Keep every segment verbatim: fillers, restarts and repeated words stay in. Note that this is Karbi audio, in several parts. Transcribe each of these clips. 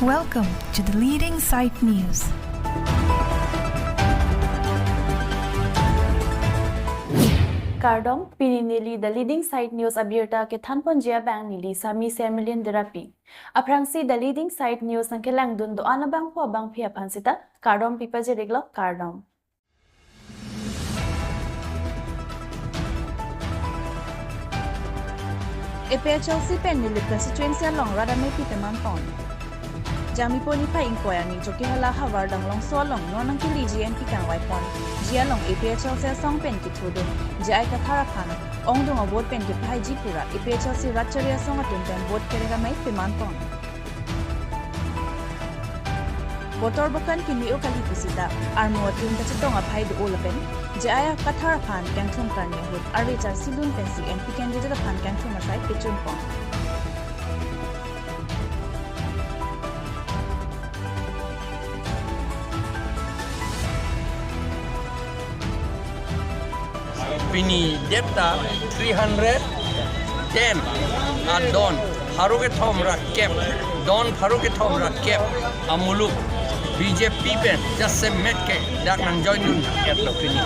Welcome to the Leading Site News. Kardom, pini neli The Leading Site News abirta kethanponji abang neli Sami Sermilin Derapi. Aphrangsi The Leading Site News nangkelangdun do-an abangphu abangphi aphan sita kardom pipajir-iklo, kardom. A P H L C pen Nilip constituency along rat amei pi peman pon. Jangmi pon niphai ingkoi arni Chokihola havar Danglongso along non nangkeleji M P kangvai ponji along A P H L C asong pen kethudun J I Kathar aphan ongdung avote pen kephaiji pura A P H L C rat chari asong atum pen vote kerek amei peman pon. Kotor bokan kimi-o kali pusita armu atum kachetong aphai do-o lapen J I Kathar aphan kangthum karni ahut arve charsi lun pensi M P candidate aphan kangthum asai pechun pon. Pini date ta three hundred ten adon pharo kethom ra kep, don pharo kethom ra kep amuluk B J P pen jasemet ke dak nang join dun etlo pini.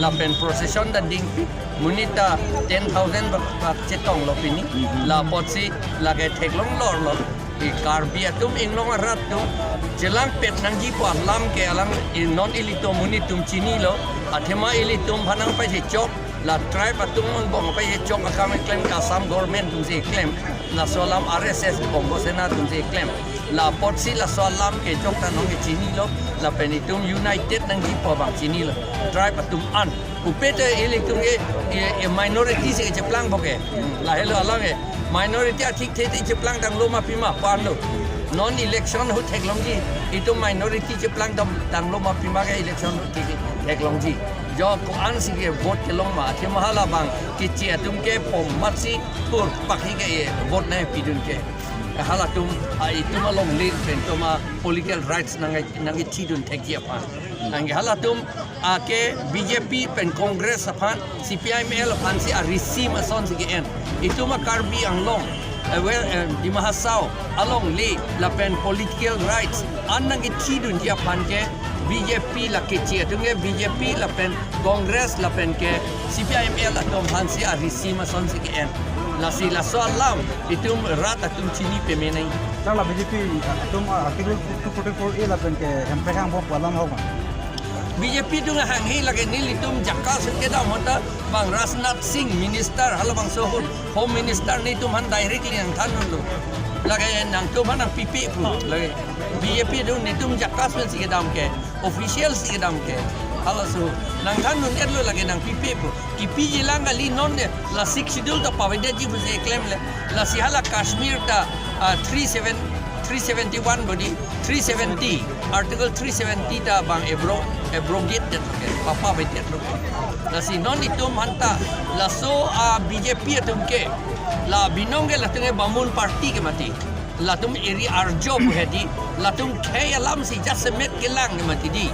Lapen procession ta dingpi, monit ta ten thousand bak, bak chetonglo pini. La apotsi lake theklong lorlo. I Karbi atum inglong arat atum chelangpet nangjipo alam ke alang i non ilitum monit atum chinilo. Athema ilitum aphan nangpaisechok, la tribe atum angbong paisechok akam keklem ke Assam government atumsi keklem. Laso alam R S S Bongo Sena atumsi keklem. La apotsi laso alam ke chokta nong ke chinilo. Lapen itum united nangjipo abang chinilo. Tribe atum an. Pupe te ilitum ke, e, e minority si cheplangpo ke. Hmm, lahelo alang ke. Minority athikthe te cheplangdamlo ma pima, parlo. Non election ahut theklongji. Itum minority cheplangdam, damlo ma pima ke election ahut thek, theklongji. Jo ko-ansi ke vote kelong ma, athema hala abang keche atum ke pom matsi pur pakhi ke e vote nangpidun ke. Halatum, a, itum alongle pen itum a political rights nang, nangkethidun thekji aphan. Nang halatum ake B J P pen Congress aphan, C P I M L aphansi a-regime asonsi ke-en. Itum a Karbi Anglong, eh, well, eh, Dima Hasao alongle lapen political rights an nangkethidunji aphan ke B J P la keche atum ke B J P lapen Congress lapen ke C P I M L atum aphansi a-regime asonsi ke-en. Lasi laso alam itum rat atum chini peme nang. Sir, la B J P atum, ah, Article two forty-four A lapen ke hemprek hangpo pu alam ho ma? B J P atum hanghe lake nelitum jakas kedam ahut ta bang Rajnath Singh minister halabangso ahut Home Minister netum aphan directly nangthandunlo. Lake nangtum aphan nangpipe pu. Lake B J P atum netum jakas pensi kedam ke, official si kedam ke. Halaso nangthandun-etlo, lake nangpipe pu. Kipiji lang kali, non ne la Sixth Schedule ta pavedetji pusi klemle. Lasi hala Kashmir ta, ah, three seven, three seventy-one bodi, three seventy, Article three seventy ta bang abro-, abrogate det ke, papavedetlo ke. Lasi non itum aphan ta, laso a B J P atum ke, la binong ke latum ke Bamun party ke mati. Latum eri arjo pu hedi, latum khei alamsi jasemet kelang ke mati di.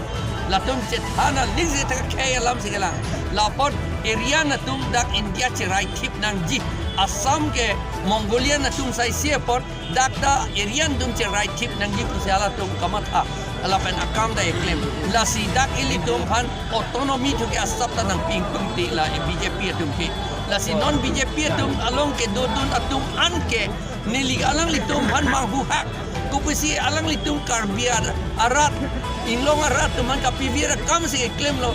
Latum chethan aling si ta khei alamsi kelang. La apot Aryan atum dak India cheraithip nangji, Assam ke Mongolian atum saisi apot dak ta Aryan atum cheraithip nangji pusi halatum kamatha. Lapen akam ta keklem. Lasi dak ilitum aphan autonomy thu ke asap ta nangpi ingtung ti la B J P atum ke. Lasi non B J P atum along kedodun atum an ke neli alanglitum aphan manghuhak. Kopusi alanglitum Karbi ar-, arat, inglong arat atum aphan kapivir akamsi klemlo.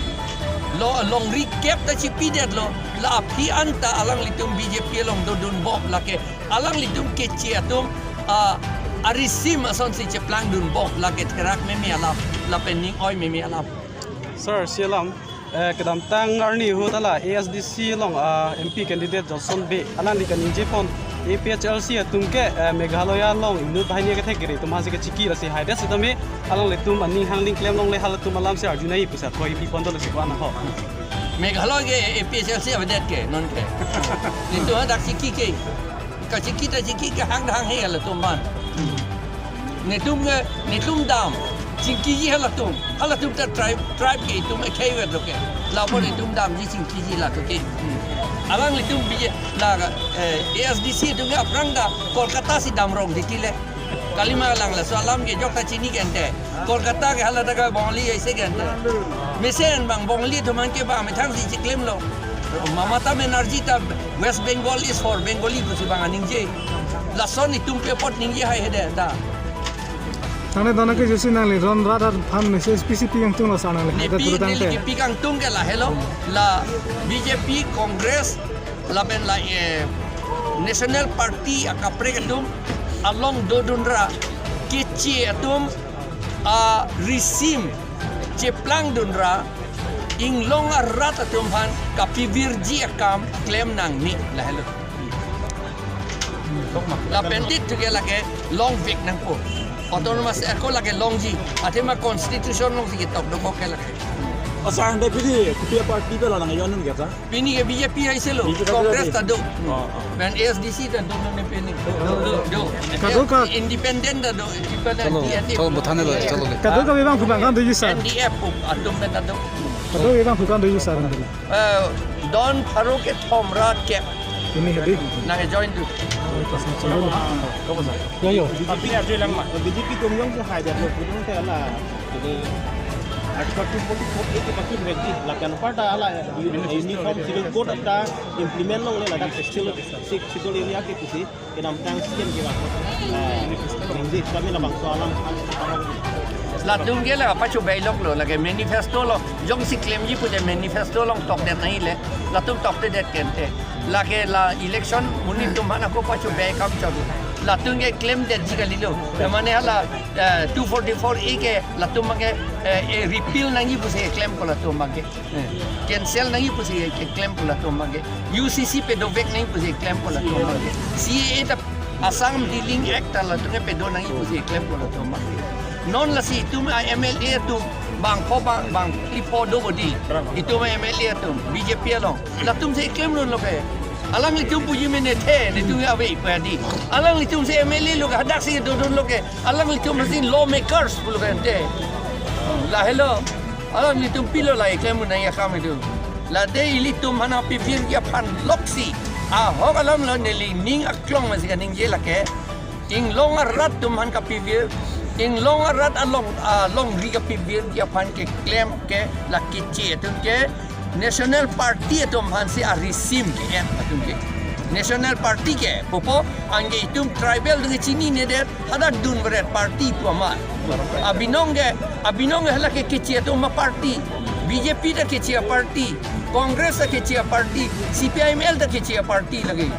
Lo longri kep ta chipidetlo. La aphi anta alanglitum B J P along dodunbom lake alanglitum keche atum, ah, a-regime asonsi cheplangdunbom lake therak meme alam, lapen ning oi meme alam. Sir, si alam, eh, kedamtang arni ahut ta la A S D C along, ah, M P candidate Johnson Bey, alangli kaningjepon A P H L C atum ke, eh, Meghalaya along inut banghini kethek kere atum aphansi kachiki, lasi haidet setame alanglitum aning hangding klemlongle, halatum alamsi arjunoi pusi athoi pipon dolo si ko-an ho. Meghalaya ke A P H L C avedet ke non ke. Netum hadak chiki ke. Kachiki ta chiki ke hang hanghe halatum aphan. Netum ke, netum dam. Chingkiji halatum. Halatum ta tribe, tribe ke itum ekheivetlo ke. La apot itum damji chingkiji la to ke. Alanglitum bije la, eh, A S D C atum ke aphrang ta Kolkata si damrong titi le. Kalima lang laso alam ke jok ta chini kente. Kolkata ke hala ta ke Bongali aise kente. Mesen bang Bongali atum an ke bang methang si chiklim lo. Mamata Banerjee ta West Bengal is for Bengali pusi bang aningje. Lason itum pe apot ningje hai hede ta. Tangte dona ke jusi nangli ron rat aphan message pisi pi kangtung lo sir nangli. Nepi neli tangte kipi kangtung ke lahelo, la B J P, Congress, lapen la, eh, National Party akaprek atum along dodunra, keche atum a risim cheplangdunra, inglong arat atum aphan kapivirji akam klem nangne lahelo. Lapen tit thuke lake longvek nangpo. Autonomous ako lake longji. Athema constitution alongsi ketok dokok ke lake. O sir, ante pini kopi aparty pen lo nangjoin un ke sir? Pini ke B J P aise lo, B J P Congress ta do. Oh, oh. Pen A S D C ta do, do ne pini. Do, do, do. Kado ka- Independent ta do, independent, Chalo, D N D. Chalo, bothan lo, chalo le. Kado kave bangphu bang kangdoji sir? N D F atum pen ta do. Kado kave bangphu kangdoji sir? Eh, don pharo kethom ra kep. Pini hedi. Nangjoin tu. Yo, yo. Abi arju lang ma. B J P atum jongsi haidet lo, pudung te ala. Jadi, Article two forty-four A ke pasu bek di, lapen aparta ala uniform civil code ta implement longle ladak Sixth Schedule, Sixth Schedule area ke pusi, kedamtang C M ke bang. Ningje, kami labangso alam. Latum ke la pachu bailok lo, lake manifesto lo, jongsi klemji pu de manifesto along tokdet nangji le, latum toktedet kente. Lake la election monit atum aphan ako pachu bai kam chok. Latum ke klemdetji kalilo. Mane hala, eh, two forty-four A ke latum ke, eh, eh, repeal nangji pusi klem ko latum ke. Eh, cancel nangji pusi ke klem ko latum ke. U C C pedovek nangji pusi klem ko latum ke. C A A ta Assam Healing Act ta latum ke pedo nangji pusi klem ko latum ke. Non lasi itum a M L A atum bang pho bang, bang phli pho do bodi. Itum a M L A atum B J P along. Latum si klemdunlo ke. Alanglitum puji mene the, netum ave ipa di. Alanglitum si M L A lo ke, hadak si dodunlo ke. Alanglitum si lawmakers pulo ke ante. Lahelo. Alanglitum pilo la klemdun nangji akam itum. Late ilitum aphan kapivirji aphan loksi. Ahok alam lo neli ning aklong masi kaningje lake. Inglong arat atum aphan kapivir, inglong arat along, alongri kapivirji aphan keklem ke la keche atum ke National Party atum aphan si arisim ke-en atum ke. National Party ke, pupo, anke itum tribal atum ke chininedet, hadak dunveret party pu amat. Abinong ke, abinong ke hala ke keche atum aparty, B J P ta keche aparty, Congress ta keche aparty, C P I M L ta keche aparty lake.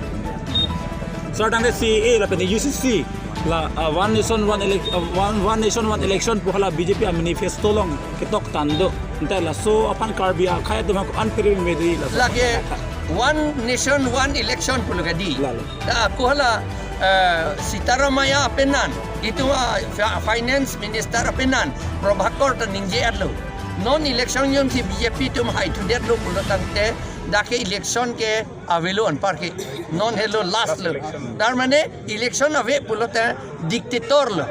Sir, tangte C A A lapen U C C la, ah, One Nation, One Elec-, ah, One, One Nation, One Election pu hala B J P a manifesto along ketok tangdo. Ante laso aphan Karbi akhei atum ako anpiri medi laso. Lake One Nation, One Election pulo ke di. Lalo. Ta ako hala, eh, Sitaramaya apenan, itum a fi-, Finance Minister apenan, Prabhakar ta ningje-etlo. Non election jongsi B J P atum haithudetlo pulo tangte, dak ke election ke avelo anpar ke. Non helo last lo. Tar mane election ave pulote dictator lo.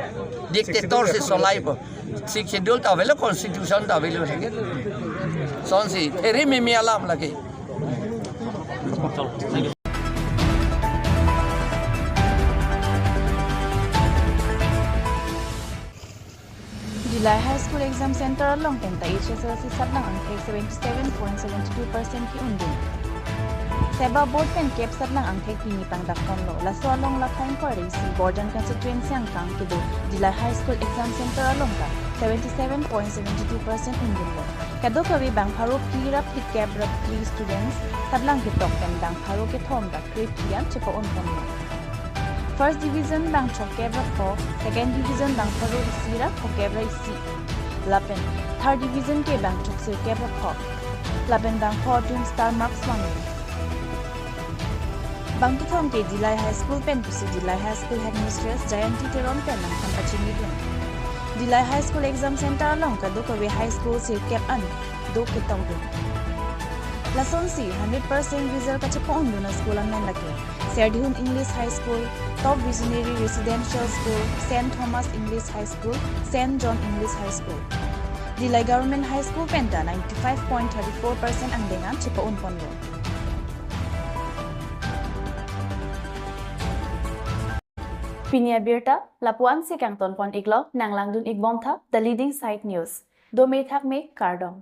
Dictator si solaipo. Sixth Schedule ta avelo, constitution ta avelo. Sonsi, theri mimi alam lake. Dillai High School Exam Center along pen ta H S L C satlang angthek seventy seven point seventy two percent ke-undun. SEBA board pen kep satlang angthek pini pangdak ponlo. Laso along la phain kore isi Borjan constituency angkang kedo Dillai High School Exam Center along ta seventy seven point seventy two percent undunlo. Kadokave bang pharo phli ra phlikep ra phli students satlang ketok pen bang pharo kethom ta kre phli an chepa-un ponlo. First division bang chokep ra pho, second division bang pharo isi ra phokep ra isi. Lapen third division ke bang choksirkep ra pho. Lapen bang pho atum star marks vanglo. Bang kethom ke Dillai High School pen pusi Dillai High School headmistress Jayanti Teron pen nangkam pachinidun. Dillai High School Exam Center along kadokave high school sirkep an do ketokdun. Lasonsi hundred percent result kachepa-undun a-school amen lake Serdihun English High School, Top Visionary Residential School, Saint Thomas English High School, Saint John English High School. Dillai Government High School pen ta ninety five point thirty four percent angdeng an chepa-un ponlo. Pini abirta lapu-ansi kangton pon iklo, nanglangdun ikbom tha The Leading Side News. Dome thakme, kardom.